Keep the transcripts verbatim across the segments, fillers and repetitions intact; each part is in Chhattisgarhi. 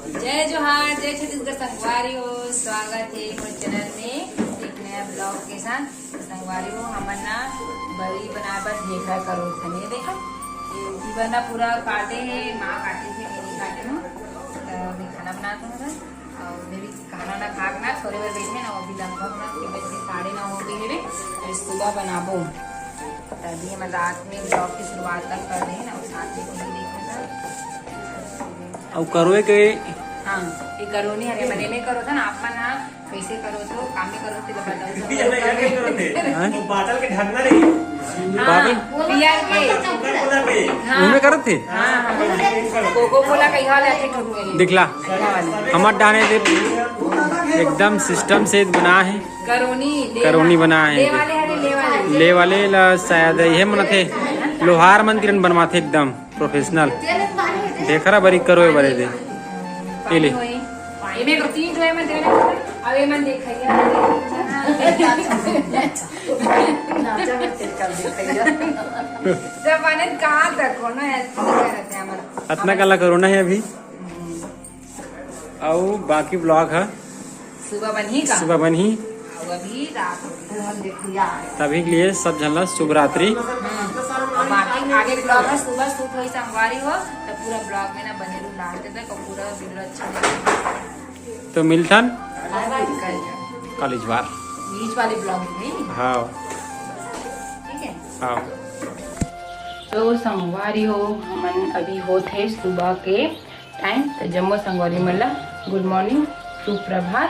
जय जोहार, जय छत्तीसगढ़ संगवारी हो, स्वागत हे मोर चैनल में एक नया ब्लॉग के साथ। संगवारी हो, हमन ना बरी बनाए बर ढेखरा करोत हन। ये देखो, ये इबर ना पूरा काटे हे, माँ काटे थे, मैं नहीं काटे हूँ। तो मैं खाना बनात हूँ ना, और मैं भी खाना ना खा के ना सोरे बर बैठे ना, वो भी लगभग ना तीन बजे साढ़े नौ हो गए हे, फिर सुबह बनाबो। तभी हम रात में ब्लॉग की शुरुआत तक कर रहे हैं ना, और साथ में टीवी देखने का। अउ करोए के हाँ, ये करोनी हरे मने में करो था ना, आप मन हाँ, कैसे करो तो, काम में करो थे, बताओ सब। ये मैं क्या करो थे? हाँ? वो बादल के ढकना नहीं। हाँ, बादल? बियर के। कोका कोला के। हाँ। उनमें करत थे? हाँ, हाँ। कोको कोला का यहाँ ले आके ठोक गई। दिखला। यहाँ वाले। हमार डाने दे एकदम सिस्टम से बना है। करोनी, ले करोनी वाले। बना है। ले वाले हरे, ले वाले। ले वाले ला शायद ये मन थे, लोहार मन तिरन बनवाथे एकदम। प्रोफेशनल। ढेखरा बरी करोए बरे दे। ये ले। एमे को तीन ठो एमन देना, अब एमन देखइया। जब बने कहाँ तक हो ना, ऐसे नहीं करते हमारा। अतना काला करोना है अभी। अउ बाकी ब्लॉग है सुबह बनही का? सुबह बनही। अउ अभी रात हो गई। तभी के लिए सब झन ला शुभ रात्रि। हम्म। अब आगे, आगे ब्लॉग है, सुबह शूट होई संगवारी हो, तो पूरा ब्लॉग में ना बने रहू लास्ट तक, और पूरा वीडियो अच्छा लगे। तो मिलथन बाय बाय, कल। कॉलेज बार। बीच वाले ब्लॉग में। हाँ। ठीक है। हाँ। तो संगवारी हो, हमन अभी होत हे सुबह के टाइम। तो जम्मो संगवारी मन ला गुड मॉर्निंग, सुप्रभात।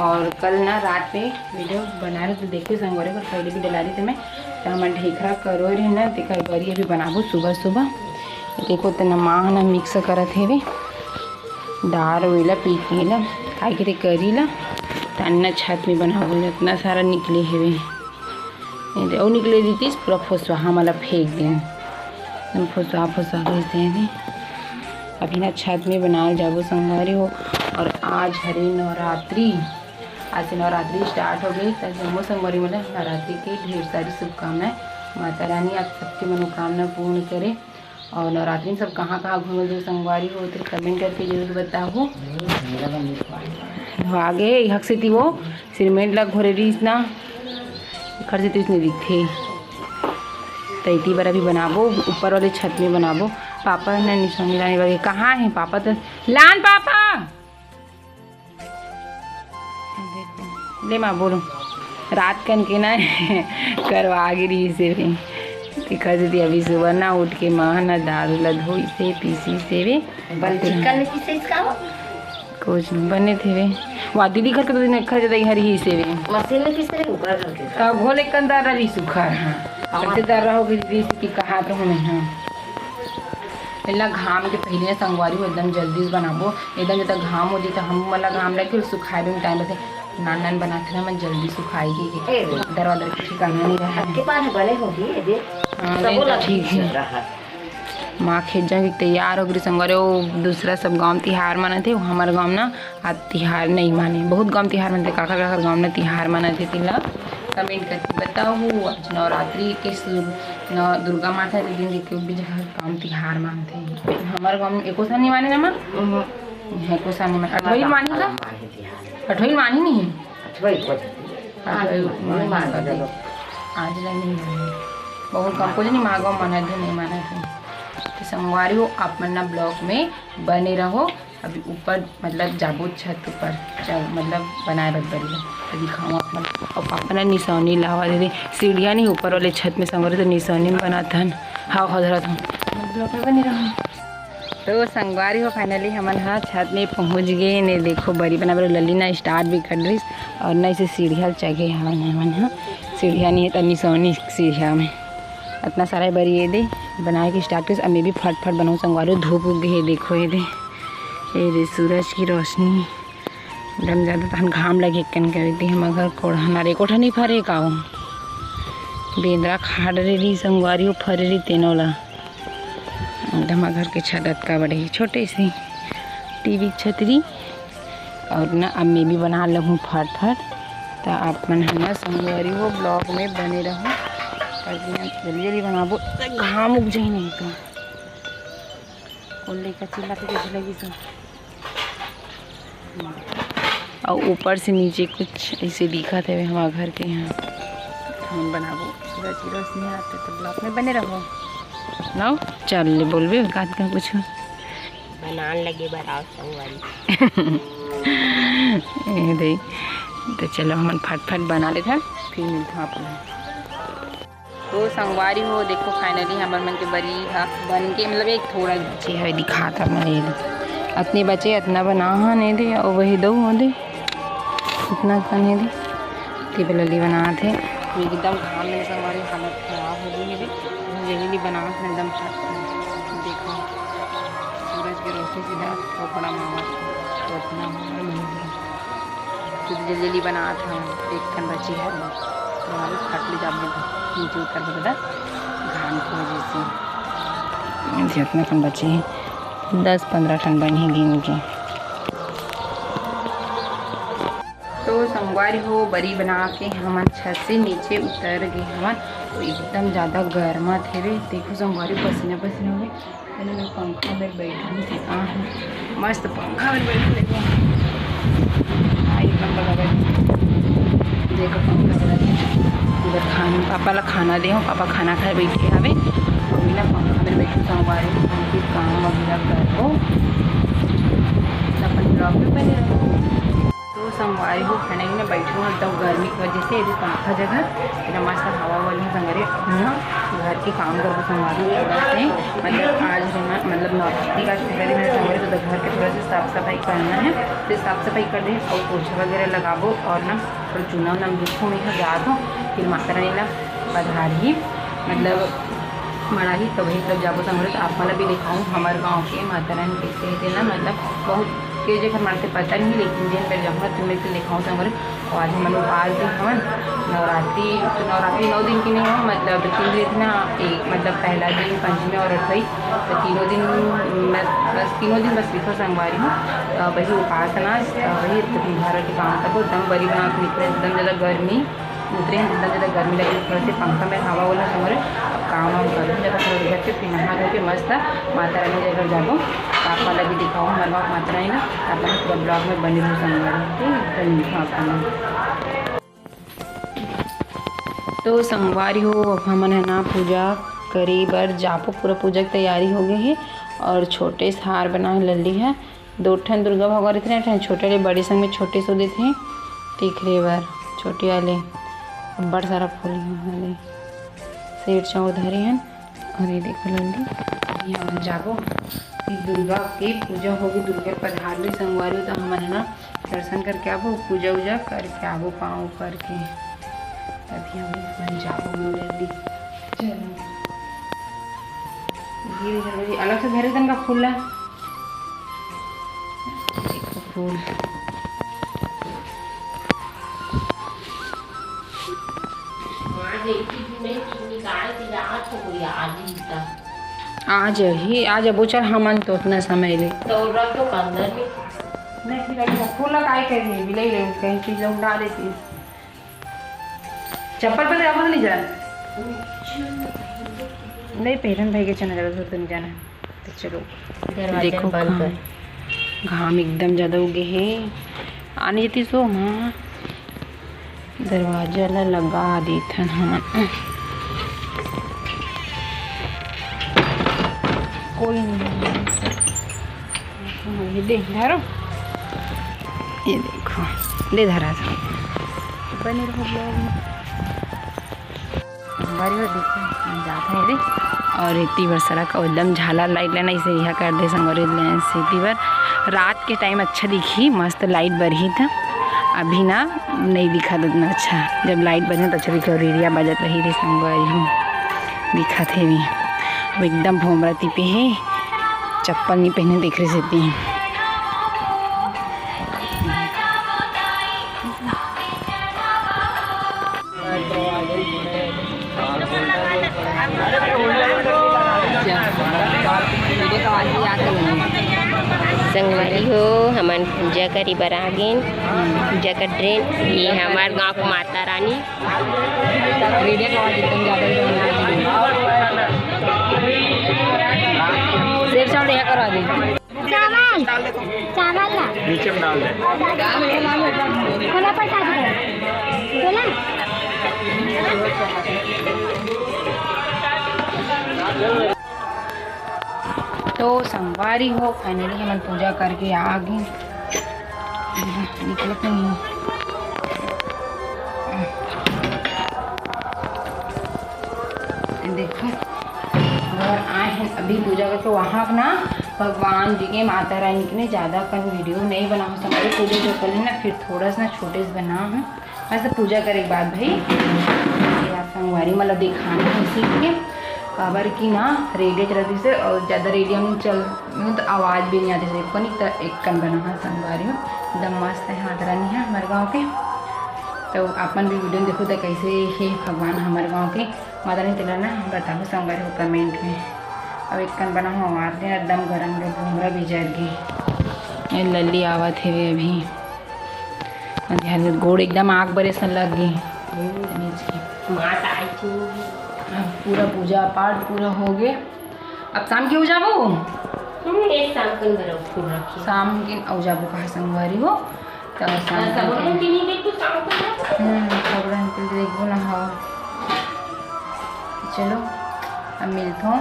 और कल ना रात में वीडियो बनाए रहे तो देखे संगवारी, पर पहले भी डला रही थी मैं। तो हमन ढेखरा करो रहे ना, तेकर बरी अभी बनाबो सुबह सुबह। देखो, तेना माँ ना मिक्स करत हेवे दार वेला पीके ला, काहे के ते करी ला, तान्ना छत में बनाबो, इतना सारा निकले हेवे। ये दे, अउ निकले रहितिस, पूरा फोसवा हमन ला फेंक देन। एकदम फोसवा, फोसवा भेज दे दे। अभी ना छत में बनाए जाबो संगवारी हो। और आज हरे नवरात्रि, आज से नवरात्रि स्टार्ट हो गई, त जम्मो संगवारी मन ला नवरात्रि के ढेर सारी शुभकामनाएं। माता रानी आप सबके मनोकामना पूर्ण करे। और नवरात्रि में सब कहाँ कहाँ घूमे जाओ संगवारी हो, तो कमेंट करके जरूर बताओ। आगे हक से ती वो सिरमेंट ला घोरे रहीस ना, एखर सेती अइसने दिखथे। त इती बर अभी बनाबो, ऊपर वाले छत में बनाबो। पापा ने निशानी लाने लगे, कहाँ है पापा? तो लान पापा, ले माँ बोलो, रात कन के ना करवा गे रहीस हे। तेखर सेती अभी सुबह ना उठ के माँ ना दारू ला धोइस हे, पीसिस हे। बल चिकन में पीसे इसका हो? कुछ नहीं बने थे वे। वा दीदी घर के तो दिन खा जाता, घर ही से वे। मशीन में पीसे रहे, ऊपर घर के। तब घोले कंदारा रही सुखर, हाँ। हाँ। सबसे दर्रा हो गई दीदी की कहा तो हमें, हाँ। पहला घाम के पहले संगवारी हो एकदम जल्दी से बनाबो, एकदम जब तक घाम हो जाए तो हम वाला घाम लगे, फिर सुखाए में टाइम लगथे। नान नान बनाथे ना, मैं जल्दी सुखाई के, के ए, दरवा दर के ठिकाना नहीं रहा। आपके पास बने होगी, ये देख। हाँ, सबो नहीं तो लगी ठीक है। रहा। माँ खेत जाके तैयार हो गई संगवारी, वो दूसरा सब गाँव तिहार मनाथे, वो हमारे गाँव ना आज तिहार नहीं माने। बहुत गाँव तिहार मनथे, काखर काखर गाँव ना तिहार मनाथे, तेला कमेंट करके बताओ। आज नवरात्रि के शुरू, नौ दुर्गा माता के दिन के भी जगह गाँव तिहार मानथे। हमारे गाँव में एको सा नहीं माने ना माँ? हम्म। एको सा नहीं माने। अठोई मानी का? माने तिहार। अठोई मानी नहीं? अठोई को आज अठोई नहीं माने। आज नहीं माने। बहुत कम को नहीं मागो, मना दे, नहीं माना थे। तो संगवारी हो, आप मन ना ब्लॉग में बने रहो। अभी ऊपर मतलब जाबो छत ऊपर, चल, मतलब बनाए बर बरी ला। अभी खाओ आप मन। और पापा ना निसौनी लावा दे दे, सीढ़िया नहीं ऊपर वाले छत में संगवारी, तो निसौनी में बनाथन। हाँ, हाँ, धरा था। मतलब ब्लॉग में बने रहो। तो संगवारी हो, finally हमन हा छत में पहुंच गए ने। देखो, बरी बना बर लल्ली ना start भी कर रहीस और ना इसे सीढ़िया चढ़े हवन हमन हा। सीढ़िया नहीं है, तनी सोनी सीढ़िया में इतना सारा बरी ये दे बनाए के start करिस। अब मैं भी फटफट बनाऊँ संगवारी हो, धूप उग गई है। देखो ये दे, ये दे सूरज की रोशनी एकदम ज़्यादा तहन घाम लगे कन करी थी। हम अगर कोढ़ा नारे कोठा नहीं फरे का हो, बेंदरा खाड़ रे रही संगवारी हो, फरे रही तेनों ला। एकदम घर के छत अतका बड़े ही, छोटे से टीवी छतरी। और ना अब मैं भी बना लूँ फट फट। तो आप मन हम ना संगवारी हो ब्लॉग में बने रहो, ताकि हम जल्दी जल्दी बनाबो, तो घाम उग जाए नहीं तो। और लेकर चिल्ला के कैसे लगी तो अउ ऊपर से नीचे कुछ ऐसे दिखत हवे हमर घर के यहाँ। हमन बनाबो सूरज की रोशनी आते तो ब्लॉग में बने रहो। लाओ, चल ले बोलबे का का कुछ। बनान लगे बर आओ संगवारी। ए दे, तो चलो हमन फटफट बना लेथन, फिर मिलथन आप लोग। तो संगवारी हो, देखो finally हमर मन के बरी ह बन के, मतलब एक थोड़ा बचे हवे, दिखात हवे मैं, ये दे। अतने बचे, अतना बना हन ए दे, अउ वही दो हो दे, इतना कन ए दे, टेबल वाली बनात हे। एकदम घाम में संगवारी हालत खराब हो गई हे, जल्दी बनात हे एकदम। देखो सूरज के रोशनी सीधा कपड़ा में आवत हे, तो अतना हमारे मन में तो जल्दी जल्दी बनात हन, एक ठन बचे हे, तो हम फट ले जाबो नीचे उतरबो दादा, घाम के वजह से। जितना ठन बचे हे, दस पंद्रह ठन बनही गिन के। तो संगवारी हो, बरी बना के हमन छत से नीचे उतर गे हवन, तो एकदम ज़्यादा गरमात हेवे। देखो संगवारी, पसीना पसीना हो गए। मैंने ना पंखा में बैठन थे, हाँ, मस्त पंखा में बैठ लेते हैं। हाँ, एक नंबर लगा है। देखो पंखा चला गया। इधर खाना, पापा ला खाना दे हूँ, पापा खाना खाए बैठे हवे। अभी ना पंखा में बैठे संगवारी, काम वगैरह कर दो, अपन ब्लॉग में बने रहो। तो संगवारी हो, खाना ही ना बैठे हूँ, एकदम गर्मी की वजह से यदि पंखा जगह इतना मस्त हवा वाली संगवारी, अपना घर के काम करबो संगवारी। थोड़ा से मतलब आज है ना, मतलब नवरात्रि का शुक्र है मेरे संगवारी, तो घर के थोड़ा से साफ सफाई करना है, फिर साफ सफाई कर दे और पोछा वगैरह लगाबो और ना थोड़ा चूना उना में धूप में जात हो, फिर माता रानी ना पधारही, मतलब मड़ाही, तभी तब जाबो संगवारी। तो आप मन ला भी दिखाऊँ हमारे गाँव के माता रानी कैसे है ना, मतलब बहुत के जेकर मानते पता नहीं, लेकिन जेन बेर जाऊँगा तो मैं तो दिखाऊँ संगवारी। और आज हमन उपास भी हवन, नवरात्रि तो नवरात्रि नौ दिन की नहीं हो, मतलब तीन दिन ना, एक मतलब पहला दिन पंचमी और अठवाई, तो तीनों दिन बस, बस तीनों दिन बस लिखो संगवारी हो। तो वही उपास ना, तो वही तो घर के काम तक एकदम बरी बना के निकले, एकदम ज़्यादा गर्मी उतरे हैं, जितना ज़्यादा गर्मी लगे, थोड़ा से पंखा में हवा वाला संगवारी। अब काम वाम करूँ, जब थोड़ा देर से फिर नहा धो के मस्त माता रानी जगह जाबो, आप वाला भी दिखाओ हमारे बाप माता रानी ना, आप लोग पूरा ब्लॉग में बने रहो संगवारी, ठीक है? तो मिलता हूँ आप लोग। तो संगवारी हो, अब हमन है ना पूजा करे बर जाबो, पूरा पूजा की तैयारी हो गई है। और छोटे से हार बना लल्ली है, दो ठन दुर्गा भगवान रहिथे ना, एक ठन छोटे ले बड़े संग में छोटे से देथे, तेखरे बर छोटे वाले अब्बड़ सारा फूल वाले सेठ चाउर धरे हन। और ये देखो लल्ली, यहाँ जाबो, फिर दुर्गा के पूजा होगी, दुर्गा पधार ले संगवारी, तो हमन ना दर्शन करके आबो, पूजा उजा करके आबो, पाँव करके, तभी हम जाबो लल्ली। चलो, ये अलग से धरे तनका फूल ला। देखो फूल। आज एक चीज नहीं निकाल के जात हो कोई आज ही का। आ जाही, आ जाबो, चल हमन तो उतना समय ले। तो रख दो अंदर में। नहीं, ठीक है, फूल ला काय कर रही है? बिलाई ले, कहीं चीज लोग डाल देती है। चप्पल पे तो जाबो तो नहीं जाना। नहीं, पहरन भाई के चना जाबो, तो नहीं जाना। तो चलो, दरवाजा देखो बंद घाम, कर। घाम एकदम ज्यादा उगे हे। आने जती सो माँ, दरवाजा ला लगा देथन हमन। कोई नहीं। ये दे धरो, ये देखो, दे धरा था। बने रहो ब्लॉग में। हमारी ओर देखो, हम जात हैं रे। और इतनी बार सड़क एकदम झालर लाइट लेना, इसे यह कर दे संगवारी, ले इतनी बार रात के टाइम अच्छा दिखी, मस्त लाइट बरही था। अभी ना नहीं दिखा उतना अच्छा, जब लाइट बरही तो अच्छा दिखे। और एरिया बजत रही रे संगवारी हो, दिखा थे भी। अब एकदम भोमरा तिपे है, चप्पल नहीं पहने, देख रहे सेती। संगवारी हो, हमन पूजा करे बर आ गेन। पूजा कर ड्रेन, ये हमार गांव के माता रानी। शेर चावल यहाँ करा दे। चावल, चावल ला। नीचे में डाल दे। तो संगवारी हो, finally हमन पूजा करके आ गए। निकलत नहीं। देखो, घर आए हैं अभी पूजा करके। वहाँ ना भगवान जी के, माता रानी के ने ज़्यादा कन वीडियो नहीं बनाओ, संगवारी पूजा जो कर लेना, फिर थोड़ा सा ना छोटे से बना हूँ। वैसे पूजा करे के बाद भाई, ये आप संगवारी मतलब दिखाना है सीख के, काबर की ना रेडियो चलती से और ज़्यादा रेडियो में चल, तो आवाज़ भी नहीं आती से। कोनी तो एक कन बना है संगवारी हो, एकदम मस्त है, माता रानी है हमारे गाँव के। तो आप मन भी वीडियो देखो तो कैसे है भगवान हमारे गाँव के, माता रानी तेला ना बताओ संगवारी हो कमेंट में। अब एक कन बना हो आते हैं, एकदम गरम गरम घुमरा भी जर गई। ये लल्ली आवत हेवे अभी। अंधियार में गोड़ एकदम आग बरे सन लग गई। माता आई थी। अब पूरा पूजा पाठ पूरा हो गए। अब शाम के हो जाबो? हम्म, एक शाम के अंदर फूल रखी। शाम के हो जाबो कहा संगवारी हो। तो शाम के सबरन के नहीं देख तो शाम के अंदर। हम्म, सबरन के देखबो ना हो। चलो, अब मिलथों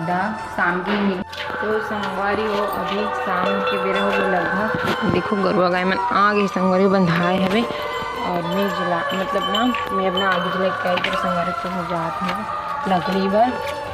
दा शाम के मिल। तो संगवारी हो, अभी शाम के बेरा हो गए लगभग। देखो, गरुआ गाय मन आ गए संगवारी हो, बंधाए हवे। और मैं जला, मतलब ना, मैं अपना आगे जला के आई, तो संगवारी तो हो जात है लकड़ी बर।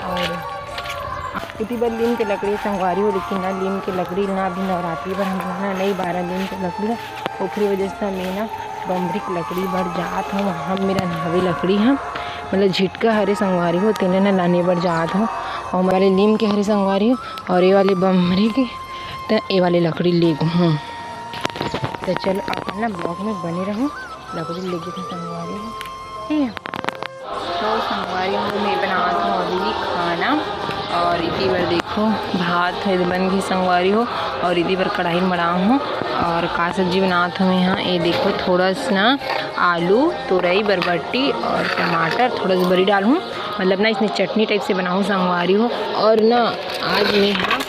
और इति बर लीम के लकड़ी संगवारी हो, लेकिन ना, लीम के लकड़ी ना अभी नवरात्रि बर हम ना नहीं बारा लीम के लकड़ी, ओखरी वजह से मैं ना बमरी के लकड़ी बर जात हूँ। वहाँ मेरा हवे लकड़ी है, मतलब झिटका हरे संगवारी हो, तेने ना लाने बर जात हूँ। और हमारे लीम के हरे संगवारी हो, और ये वाले बमरी के, त ये वाले लकड़ी ले हूँ। तो चलो, आप ना vlog में बने रहो, लकड़ी लेके थे संगवारी हो, ठीक है। तो संगवारी हो, मैं बनावत हूँ अभी खाना, और इति बर देखो भात है बन गई संगवारी हो, और इति बर कढ़ाई में बनावत हूँ। और का सब्जी बनावत हूँ मैं यहाँ, ये देखो थोड़ा सा ना आलू, तोरई, बरबट्टी और टमाटर थोड़ा सा बरी डालूँ, मतलब ना इसने चटनी टाइप से बनाऊँ संगवारी हो। और ना आज मैं यहाँ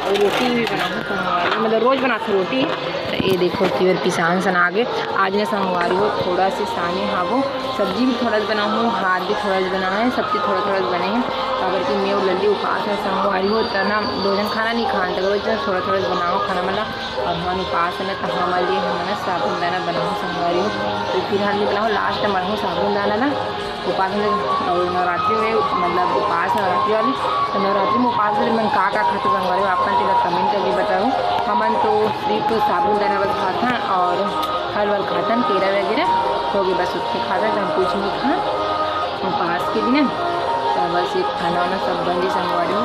और रोटी भी बनाऊँ संगवारी, मतलब रोज बनाते रोटी। तो ये देखो तीवर पिसान सन आगे। आज ना संगवारी हो थोड़ा से साने हावो, सब्जी भी थोड़ा सा बनाऊँ, हाथ भी थोड़ा सा बना है, सब चीज़ थोड़ा थोड़ा सा बने हैं। काबर कि मैं और लल्ली उपास है संगवारी हो, तो ना दो जन खाना नहीं खान तक रोज थोड़ा थोड़ा सा बनाओ खाना, मतलब। और हमन उपास है ना, तो हमारे लिए हम ना साबुनदाना बनाओ संगवारी हो। तो फिलहाल नहीं बनाओ, लास्ट में बनाओ साबुनदाना ना। उपास में, और नवरात्रि में, मतलब उपास नवरात्रि वाली, तो नवरात्रि में उपास वाले मन का का खाते संगवारी हो, आप मन तेला कमेंट करके बताओ। हमन तो सिर्फ साबुनदाना बस खाथन और फल वल खाथन, केरा वगैरह हो गए, बस उतने खाथन, तो हम कुछ नहीं खान उपास के दिन। तो बस ये खाना वाना सब बन जी संगवारी हो,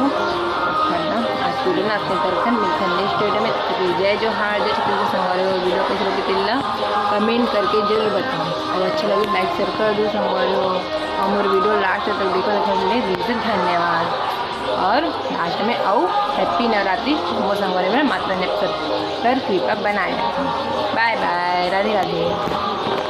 खाना आज पूरे नाश्ते करथन, मिलथन नेक्स्ट वीडियो में। तो जय जोहार, जय छत्तीसगढ़ संगवारी हो, वीडियो कैसे लगी तेला कमेंट करके जरूर बताओ, और अच्छा लगे लाइक शेयर कर दो संगवारी हो। और मोर वीडियो लास्ट तक देखो, तो हमने दिल से धन्यवाद। और लास्ट में आओ, हैप्पी नवरात्रि मोर संगवारी में, माता ने कर कृपा बनाए रखें। बाय बाय, राधे राधे।